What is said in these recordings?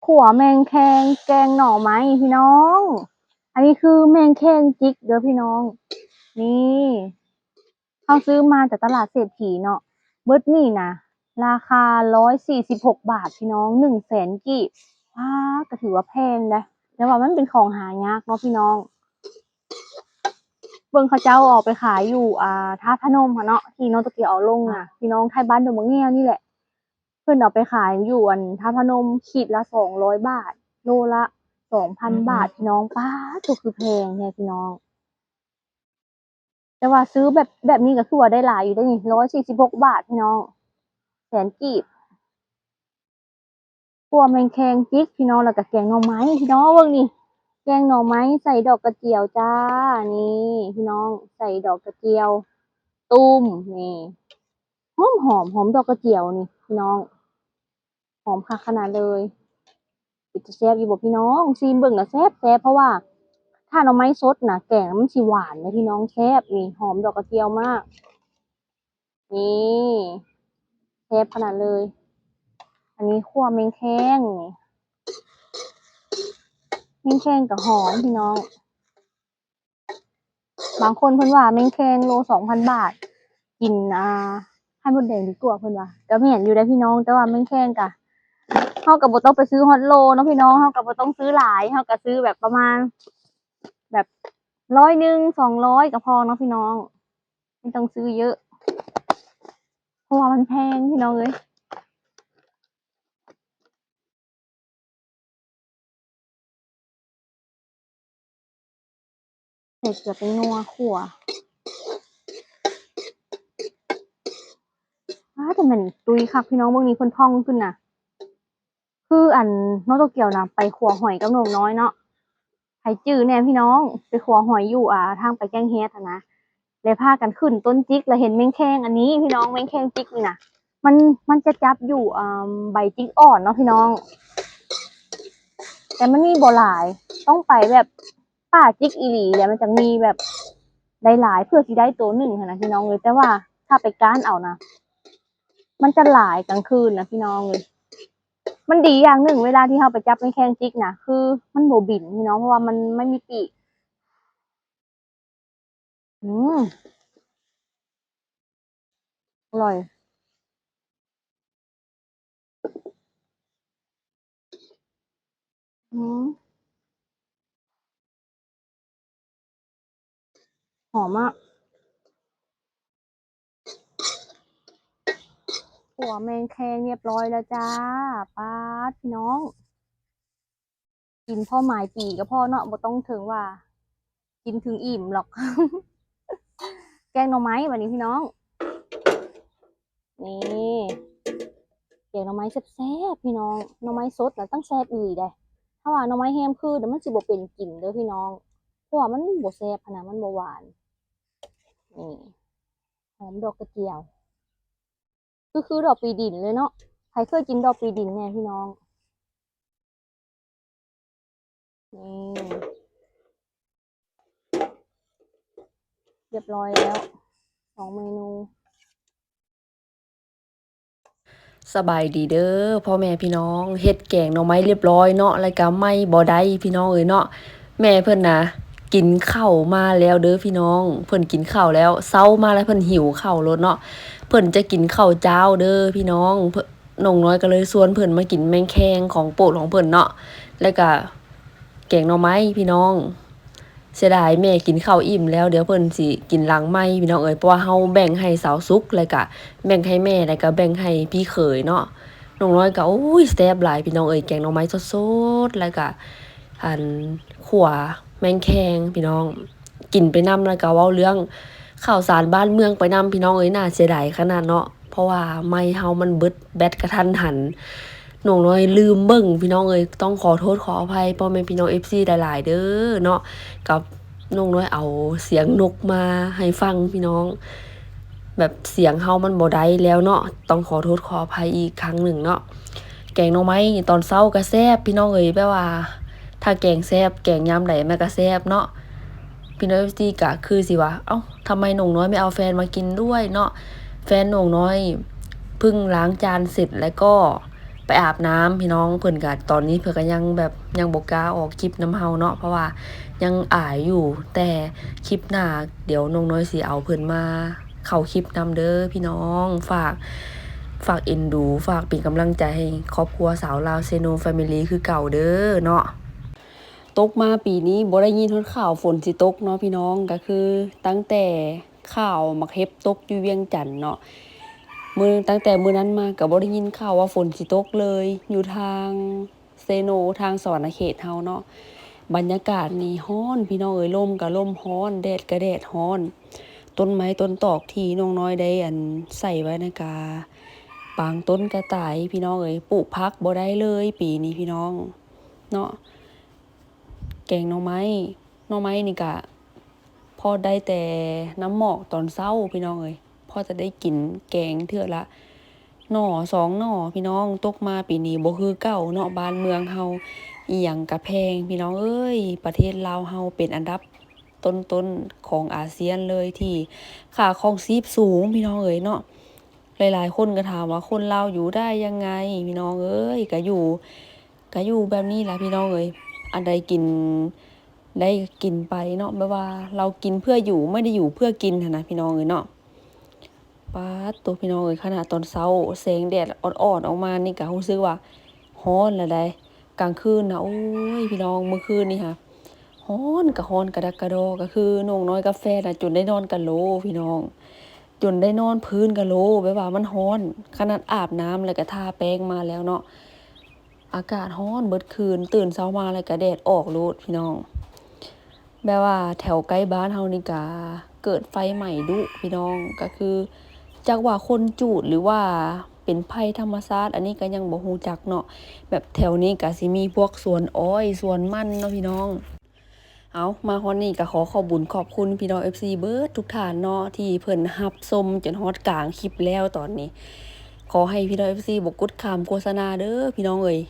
ຂົ້ວແມງແຄງແກງໜໍ່ໄມ້ພີ່ນ້ອງ. ອັນນີ້ຄືແມງແຄງຈິກເດີພີ່ນ້ອງ. ນີ້ ເຮົາຊື້ມາຈາກຕະຫຼາດເສດຖີເນາະ. ເບິດນີ້ນະ ລາຄາຮ້ອຍສີ່ສິບຫົກບາດພີ່ນ້ອງ, ໜຶ່ງແສນກີບ. ປາດ ກໍຖືວ່າແພງເດ້ ແຕ່ວ່າມັນເປັນຂອງຫາຍາກເນາະພີ່ນ້ອງ. ເບິ່ງເຂົາເຈົ້າເອົາໄປຂາຍຢູ່ ອ່າ ທາດພະນົມຫັ້ນເນາະ ທີ່ນ້ອງໂຕກຽວເອົາລົງນະພີ່ນ້ອງ, ທ້າຍບ້ານດອນບັກແງວນີ້ແຫຼະ. ເພິ່ນເອົາໄປຂາຍຢູ່ ອັນ ທາດພະນົມ ຂີດລະສອງຮ້ອຍບາດ ໂລລະສອງພັນບາດ ພີ່ນ້ອງ. ປາດ ໂຕຄືແພງແທ້ພີ່ນ້ອງ. ແຕ່ວ່າຊື້ແບບ ແບບນີ້ກໍຄືວ່າໄດ້ຫຼາຍຢູ່ເດ້ນີ້ ຮ້ອຍສີ່ສິບຫົກບາດພີ່ນ້ອງ, ແສນກີບ. ຂົ້ວແມງແຄງຈິກພີ່ນ້ອງ ແລ້ວກໍແກງໜໍ່ໄມ້ພີ່ນ້ອງ. ເບິ່ງນີ້ ແກງໜໍ່ໄມ້ໃສ່ດອກກະຈຽວຈ້າ. ນີ້ພີ່ນ້ອງ ໃສ່ດອກກະຈຽວຕຸ້ມ ນີ້ ຫອມໆ ຫອມດອກກະຈຽວນີ້ພີ່ນ້ອງ. ຫອມຄັກຂະໜາດເລີຍ. ເປັນຕາແຊບຢູ່ບໍ່ພີ່ນ້ອງ? ຊີມເບິ່ງນະ ແຊບໆ ເພາະວ່າຖ້າໜໍ່ໄມ້ສົດນະ ແກງມັນຊິຫວານເດ້ພີ່ນ້ອງ. ແຊບ ນີ້ ຫອມດອກກະຈຽວມາກ. ນີ້ ແຊບຂະໜາດເລີຍ. ອັນນີ້ຂົ້ວແມງແຄງ ນີ້ ແມງແຄງກໍຫອມພີ່ນ້ອງ. ບາງຄົນເພິ່ນວ່າແມງແຄງໂລສອງພັນບາດ ກິນ ອ່າ ໄຂ່ມົດແດງດີກວ່າເພິ່ນວ່າ. ກໍແມ່ນຢູ່ເດ້ພີ່ນ້ອງ, ແຕ່ວ່າແມງແຄງກະ ເຮົາກໍບໍ່ຕ້ອງໄປຊື້ຮອດໂລເນາະພີ່ນ້ອງ, ເຮົາກໍບໍ່ຕ້ອງຊື້ຫຼາຍ, ເຮົາກໍຊື້ແບບປະມານແບບຮ້ອຍໜຶ່ງ ສອງຮ້ອຍກໍພໍເນາະພີ່ນ້ອງ, ບໍ່ຕ້ອງຊື້ເຍອະ ເພາະວ່າມັນແພງພີ່ນ້ອງເອີຍ. ໃສ່ເກືອແປ້ງນົວ ຂົ້ວ. ອ້າ ແຕ່ມັນຕຸ້ຍຄັກພີ່ນ້ອງ, ເບິ່ງນີ້ເພິ່ນພອງຂຶ້ນນະ. ຄືອັນນ້ອງໂຕກຽວນະ ໄປຂົວຫອຍກັບນ້ອງນ້ອຍເນາະ. ໃຜຈື່ແດ່ພີ່ນ້ອງ, ໄປຂົວຫອຍຢູ່ ອ່າ ທາງໄປແກ້ງແຮດຫັ້ນນະ. ແລ້ວພາກັນຂຶ້ນຕົ້ນຈິກ ແລ້ວເຫັນແມງແຄງອັນນີ້ພີ່ນ້ອງ, ແມງແຄງຈິກນີ້ນະ ມັນ ມັນຈະຈັບຢູ່ ອ່າ ໃບຈິກອ່ອນເນາະພີ່ນ້ອງ, ແຕ່ມັນມີບໍ່ຫຼາຍ, ຕ້ອງໄປແບບປ່າຈິກອີ່ຫຼີ ແລ້ວມັນຈັ່ງມີແບບຫຼາຍໆ ເພື່ອຊິໄດ້ໂຕໜຶ່ງຫັ້ນນະພີ່ນ້ອງເອີຍ. ແຕ່ວ່າຖ້າໄປກ້ານເອົານະ ມັນຈະຫຼາຍກາງຄືນນະພີ່ນ້ອງເອີຍ. ມັນດີຢ່າງໜຶ່ງ ເວລາທີ່ເຮົາໄປຈັບແມງແຄງຈິກນະ ຄືມັນບໍ່ບິນພີ່ນ້ອງ, ເພາະວ່າມັນ ມັນມີປີກ. ອືມ ອະລ່ອຍ. ອືມ ຫອມມາກ. ຂົ້ວແມງແຄງຮຽບຮ້ອຍແລ້ວຈ້າ. ປາດ ພີ່ນ້ອງ ກິນພໍໝາຍປີກໍພໍເນາະ, ບໍ່ຕ້ອງເຖິງວ່າກິນເຖິງອີ່ມຫຼອກ. ແກງໜໍ່ໄມ້ບັດນີ້ພີ່ນ້ອງ. ນີ້ ແກງໜໍ່ໄມ້ແຊບໆ ພີ່ນ້ອງ, ໜໍ່ໄມ້ສົດນະຕັ້ງແຊບອີ່ຫຼີໃດ໋. ຖ້າວ່າໜໍ່ໄມ້ແຮມຄືນ ມັນຊິບໍ່ເປັນກິນເດີພີ່ນ້ອງ, ເພາະວ່າມັນບໍ່ແຊບຫັ້ນນະ, ມັນບໍ່ຫວານ. ນີ້ ຫອມດອກກະຈຽວ ຄື ຄືດອກປີດິນເລີຍເນາະ. ໃຜເຄີຍກິນດອກປີດິນແດ່ພີ່ນ້ອງ? ນີ້ ຮຽບຮ້ອຍແລ້ວ ສອງເມນູ. ສະບາຍດີເດີພໍ່ແມ່ພີ່ນ້ອງ, ເຮັດແກງໜໍ່ໄມ້ຮຽບຮ້ອຍເນາະ, ແລ້ວກະໄມ້ບໍ່ໄດ້ພີ່ນ້ອງເອີຍເນາະ. ແມ່ເພິ່ນນະກິນເຂົ້າມາແລ້ວເດີພີ່ນ້ອງ, ເພິ່ນກິນເຂົ້າແລ້ວ, ເຊົ້າມາແລ້ວເພິ່ນຫິວເຂົ້າໂລດເນາະ, ເພິ່ນຈະກິນເຂົ້າເຈົ້າເດີພີ່ນ້ອງ. ເພິ່ນ ນ້ອງນ້ອຍກໍເລີຍຊວນເພິ່ນມາກິນແມງແຄງຂອງໂປດຂອງເພິ່ນເນາະ, ແລ້ວກະແກງໜໍ່ໄມ້ພີ່ນ້ອງ. ເສຍດາຍແມ່ກິນເຂົ້າອີ່ມແລ້ວ, ດຽວເພິ່ນຊິກິນຫຼັງໃໝ່ພີ່ນ້ອງເອີຍ, ເພາະວ່າເຮົາແບ່ງໃຫ້ສາວສຸກ ແລ້ວກະແບ່ງໃຫ້ແມ່ ແລ້ວກະແບ່ງໃຫ້ພີ່ເຂີຍເນາະ. ນ້ອງນ້ອຍກໍ ໂອ້ຍ ແຊບຫຼາຍພີ່ນ້ອງເອີຍ, ແກງໜໍ່ໄມ້ສົດໆ ແລ້ວກະ ອັນ ຂົ້ວແມງແຄງພີ່ນ້ອງ. ກິນໄປນຳ ແລ້ວກໍເວົ້າເລື່ອງຂ່າວສານບ້ານເມືອງໄປນຳ ພີ່ນ້ອງເອີຍ. ໜ້າເສຍດາຍຂະໜາດເນາະ, ເພາະວ່າໄມເຮົາມັນເບິດແບັດກະທັນຫັນ. ນ້ອງນ້ອຍລືມເບິ່ງ ພີ່ນ້ອງເອີຍ, ຕ້ອງຂໍໂທດຂໍອະໄພພໍ່ແມ່ພີ່ນ້ອງ ເອັຟຊີ ຫຼາຍໆເດີເນາະ. ກັບນ້ອງນ້ອຍເອົາສຽງນົກມາໃຫ້ຟັງ ພີ່ນ້ອງ, ແບບສຽງເຮົາມັນບໍ່ໄດ້ແລ້ວເນາະ, ຕ້ອງຂໍໂທດຂໍອະໄພອີກຄັ້ງໜຶ່ງເນາະ. ແກງໜໍ່ໄມ້ຕອນເຊົ້າກໍແຊບ ພີ່ນ້ອງເອີຍ, ແບບວ່າຖ້າແກງແຊບ ແກງຍາມໃດມັນກໍແຊບເນາະ. ພີ່ນ້ອງ ເອັຟຊີ ກໍຄືຊິວ່າ ເອົ້າ ທຳໄມໜຸ່ມນ້ອຍໄມ່ເອົາແຟນມາກິນດ້ວຍເນາະ? ແຟນໜຸ່ມນ້ອຍເພິ່ງລ້າງຈານເສັດ ແລ້ວກໍໄປ ໄປອາບນ້ຳພີ່ນ້ອງ. ເພິ່ນກໍ ຕອນນີ້ເພິ່ນກໍຍັງແບບຍັງບໍ່ກ້າອອກຄລິບນຳເຮົາເນາະ ເພາະວ່າຍັງອາຍຢູ່. ແຕ່ຄລິບໜ້າດຽວນ້ອງນ້ອຍຊິເອົາເພິ່ນມາເຂົ້າຄລິບນຳເດີພີ່ນ້ອງ. ຝາກ ຝາກເອັນດູ ຝາກເປັນກຳລັງໃຈໃຫ້ຄອບຄົວຊາວລາວເຊໂນແຟມິລີຄືເກົ່າເດີເນາະ. ຕົກມາປີນີ້ບໍ່ໄດ້ຍິນຮອດຂ່າວຝົນຊິຕົກເນາະພີ່ນ້ອງ. ກໍຄືຕັ້ງແຕ່ຂ່າວໝາກເຫັບຕົກຢູ່ວຽງຈັນເນາະ ມື້ ຕັ້ງແຕ່ມື້ນັ້ນມາກໍບໍ່ໄດ້ຍິນຂ່າວວ່າຝົນຊິຕົກເລີຍ ຢູ່ທາງເຊໂນ ທາງສະຫວັນນະເຂດເຮົາເນາະ. ບັນຍາກາດນີ້ຮ້ອນພີ່ນ້ອງເອີຍ ລົມກໍລົມຮ້ອນ ແດດກໍແດດຮ້ອນ. ຕົ້ນໄມ້ຕົ້ນຕອກທີ່ນ້ອງນ້ອຍໄດ້ ອັນ ໃສ່ໄວ້ນັ້ນກະບາງຕົ້ນກະຕາຍພີ່ນ້ອງເອີຍ. ປູກຜັກບໍ່ໄດ້ເລີຍປີນີ້ພີ່ນ້ອງເນາະ. ແກງໜໍ່ໄມ້ ໜໍ່ໄມ້ນີ້ກະພໍໄດ້ແຕ່ນ້ຳໝອກຕອນເຊົ້າພີ່ນ້ອງເອີຍ. ພໍຈະໄດ້ກິນແກງເທື່ອລະໜໍ່ສອງໜໍ່ພີ່ນ້ອງ. ຕົກມາປີນີ້ບໍ່ຄືເກົ່າເນາະ ບ້ານເມືອງເຮົາອີ່ຫຍັງກະແພງພີ່ນ້ອງເອີຍ. ປະເທດລາວເຮົາເປັນອັນດັບຕົ້ນໆຂອງອາຊຽນເລີຍ ທີ່ຄ່າຄອງຊີບສູງພີ່ນ້ອງເອີຍເນາະ. ຫຼາຍໆຄົນກໍຖາມວ່າຄົນລາວຢູ່ໄດ້ຍັງໄງພີ່ນ້ອງເອີຍ. ກໍຢູ່ ກໍຢູ່ແບບນີ້ລະພີ່ນ້ອງເອີຍ ອັນໃດກິນໄດ້ກິນໄປເນາະ ແບບວ່າເຮົາກິນເພື່ອຢູ່ ບໍ່ໄດ້ຢູ່ເພື່ອກິນຫັ້ນນະພີ່ນ້ອງເອີຍເນາະ. ປາດໂຕ ພີ່ນ້ອງເອີຍ ຂະໜາດຕອນເຊົ້າແສງແດດອ່ອນໆອອກມານີ້ກະຮູ້ສຶກວ່າຮ້ອນລະໃດ໋. ກາງຄືນນະ ໂອ້ຍ ພີ່ນ້ອງ ມື້ຄືນນີ້ຫາ ຮ້ອນກະຮ້ອນກະດັກກະດໍ ກະຄືນ້ອງນ້ອຍກັບແຟນນະ ຈົນໄດ້ນອນກະໂລພີ່ນ້ອງ ຈົນໄດ້ນອນພື້ນກະໂລ ແບບວ່າມັນຮ້ອນ. ຂະໜາດອາບນ້ຳແລ້ວກະທາແປ້ງມາແລ້ວເນາະ ອາກາດຮ້ອນເບິດຄືນ ຕື່ນເຊົ້າມາແລ້ວກະແດດອອກໂລດພີ່ນ້ອງ. ແບບວ່າແຖວໃກ້ບ້ານເຮົານີ້ກະເກີດໄຟໄໝ້ດຸພີ່ນ້ອງ ກະຄືຈັກວ່າຄົນຈູດ ຫຼືວ່າເປັນໄພທຳມະຊາດ ອັນນີ້ກະຍັງບໍ່ຮູ້ຈັກເນາະ. ແບບແຖວນີ້ກະຊິມີພວກສວນອ້ອຍ ສວນມັນເນາະພີ່ນ້ອງ. ເອົາ ມາຮອດນີ້ກະຂໍຂອບບຸນຂອບຄຸນພີ່ນ້ອງເອັຟຊີເບິດທຸກທ່ານເນາະ ທີ່ເພິ່ນຮັບຊົມຈົນຮອດກາງຄລິບແລ້ວຕອນນີ້. ຂໍໃຫ້ພີ່ນ້ອງເອັຟຊີບໍ່ກົດຂ້າມໂຄສະນາເດີພີ່ນ້ອງເອີຍ.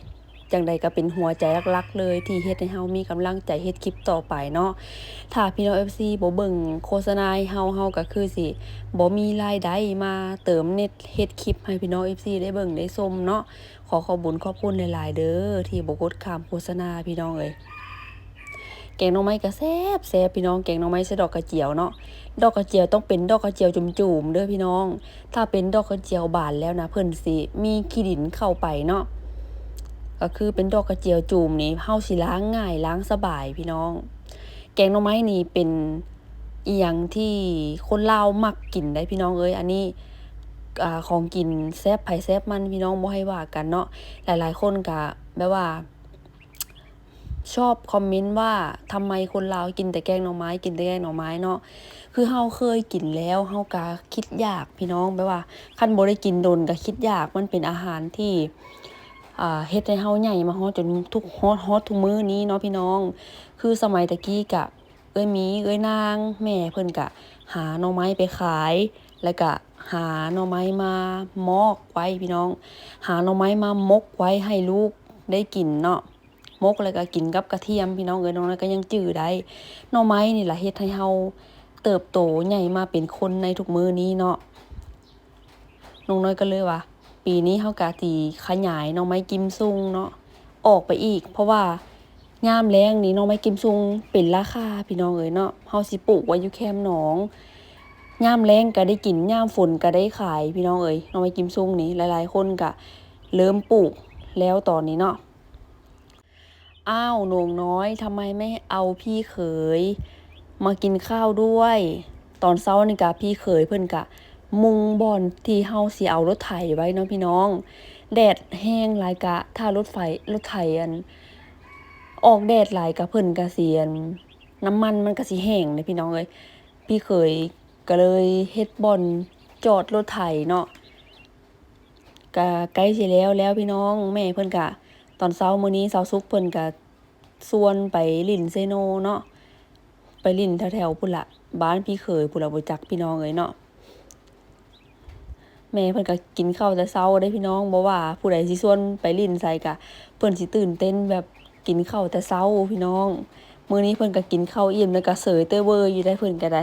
ຈັ່ງໃດກໍເປັນຫົວໃຈຫຼັກໆເລີຍ ທີ່ເຮັດໃຫ້ເຮົາມີກຳລັງໃຈເຮັດຄລິບຕໍ່ໄປເນາະ. ຖ້າພີ່ນ້ອງເອັຟຊີບໍ່ເບິ່ງໂຄສະນາໃຫ້ເຮົາ ເຮົາກໍຄືຊິບໍ່ມີລາຍໄດ້ມາເຕີມເນັດເຮັດຄລິບໃຫ້ພີ່ນ້ອງເອັຟຊີໄດ້ເບິ່ງໄດ້ຊົມເນາະ. ຂໍຂອບບຸນຂອບຄຸນຫຼາຍໆເດີ ທີ່ບໍ່ກົດຂ້າມໂຄສະນາພີ່ນ້ອງເອີຍ. ແກງໜໍ່ໄມ້ກໍແຊບໆ ພີ່ນ້ອງ ແກງໜໍ່ໄມ້ໃສ່ດອກກະຈຽວເນາະ. ດອກກະຈຽວຕ້ອງເປັນດອກກະຈຽວຈູມໆເດີພີ່ນ້ອງ. ຖ້າເປັນດອກກະຈຽວບານແລ້ວນະ ເພິ່ນຊິມີຂີ້ດິນເຂົ້າໄປເນາະ. ກໍຄືເປັນດອກກະຈຽວຈູມນີ້ ເຮົາຊິລ້າງງ່າຍ ລ້າງສະບາຍພີ່ນ້ອງ. ແກງໜໍ່ໄມ້ນີ້ເປັນອີ່ຫຍັງທີ່ຄົນລາວມັກກິນໄດ໋ພີ່ນ້ອງເອີຍ. ອັນນີ້ ອາ ຂອງກິນແຊບໃຜແຊບມັນ ພີ່ນ້ອງບໍ່ໃຫ້ວ່າກັນເນາະ. ຫຼາຍໆຄົນກະແບບວ່າ ຊອບຄອມເມັນວ່າ ທຳໄມຄົນລາວກິນແຕ່ແກງໜໍ່ໄມ້ ກິນແຕ່ແກງໜໍ່ໄມ້ເນາະ. ຄືເຮົາເຄີຍກິນແລ້ວ ເຮົາກະຄິດຢາກພີ່ນ້ອງ ແບບວ່າຄັນບໍ່ໄດ້ກິນດົນກະຄິດຢາກ. ມັນເປັນອາຫານທີ່ ອາ ເຮັດໃຫ້ເຮົາໃຫຍ່ມາຮອດຈົນທຸກ ຮອດ ຮອດທຸກມື້ນີ້ເນາະພີ່ນ້ອງ. ຄືສະໄໝແຕ່ກີ້ກະ ເອື້ອຍໝີ ເອື້ອຍນາງ ແມ່ເພິ່ນກະຫາໜໍ່ໄມ້ໄປຂາຍ ແລ້ວກະຫາໜໍ່ໄມ້ມາໝອກໄວ້ພີ່ນ້ອງ ຫາໜໍ່ໄມ້ມາໝົກໄວ້ໃຫ້ລູກໄດ້ກິນເນາະ. ໝົກແລ້ວກະກິນກັບກະທຽມພີ່ນ້ອງເອີຍ. ນ້ອງນ້ອຍກໍຍັງຈື່ໄດ້ ໜໍ່ໄມ້ນີ້ລະເຮັດໃຫ້ເຮົາເຕີບໂຕໃຫຍ່ມາເປັນຄົນໃນທຸກມື້ນີ້ເນາະ. ນ້ອງນ້ອຍກໍເລີຍວ່າ ປີນີ້ເຮົາກະຊິຂະຫຍາຍໜໍ່ໄມ້ກິມຊຸງເນາະ ອອກໄປອີກ ເພາະວ່າຍາມແລ້ງນີ້ໜໍ່ໄມ້ກິມຊຸງເປັນລາຄາພີ່ນ້ອງເອີຍເນາະ. ເຮົາຊິປູກໄວ້ຢູ່ແຄມໜອງ ຍາມແລ້ງກໍໄດ້ກິນ ຍາມຝົນກໍໄດ້ຂາຍພີ່ນ້ອງເອີຍ. ໜໍ່ໄມ້ກິມຊຸງນີ້ຫຼາຍໆຄົນກະເລີ່ມປູກແລ້ວຕອນນີ້ເນາະ. ອ້າວ ໜູນ້ອຍ ທຳໄມໄມ່ເອົາພີ່ເຂີຍມາກິນຂ້າວດ້ວຍ? ຕອນເຊົ້ານີ້ກະພີ່ເຂີຍເພິ່ນກະມຸງບ່ອນທີ່ເຮົາຊິເອົາລົດໄຖໄວ້ເນາະພີ່ນ້ອງ. ແດດແຮງຫຼາຍກະຖ້າລົດໄຟ ລົດໄຖ ອັນ ອອກແດດຫຼາຍກະເພິ່ນກະຊິ ອັນ ນ້ຳມັນມັນກະຊິແຫ້ງເດ້ພີ່ນ້ອງເອີຍ. ພີ່ເຂີຍກະເລີຍເຮັດບ່ອນຈອດລົດໄຖເນາະ. ກະໃກ້ຊິແລ້ວແລ້ວພີ່ນ້ອງ. ແມ່ເພິ່ນກະ ຕອນເຊົ້າມື້ນີ້ ຊາວສຸກເພິ່ນກະຊວນໄປຫຼິ້ນເຊໂນເນາະ ໄປຫຼິ້ນແຖວໆພຸ້ນລະ ບ້ານພີ່ເຂີຍພຸ້ນລະ ບໍ່ຈັກພີ່ນ້ອງເອີຍເນາະ. ແມ່ເພິ່ນກະກິນເຂົ້າແຕ່ເຊົ້າເດ້ພີ່ນ້ອງ. ບໍ່ວ່າຜູ້ໃດຊິຊວນໄປຫຼິ້ນໃສກະ ເພິ່ນຊິຕື່ນເຕັ້ນແບບກິນເຂົ້າແຕ່ເຊົ້າພີ່ນ້ອງ. ມື້ນີ້ເພິ່ນກະກິນເຂົ້າອີ່ມ ແລ້ວກະເສີຍເຕີເວີຢູ່ໄດ໋ ເພິ່ນກະໄດ້.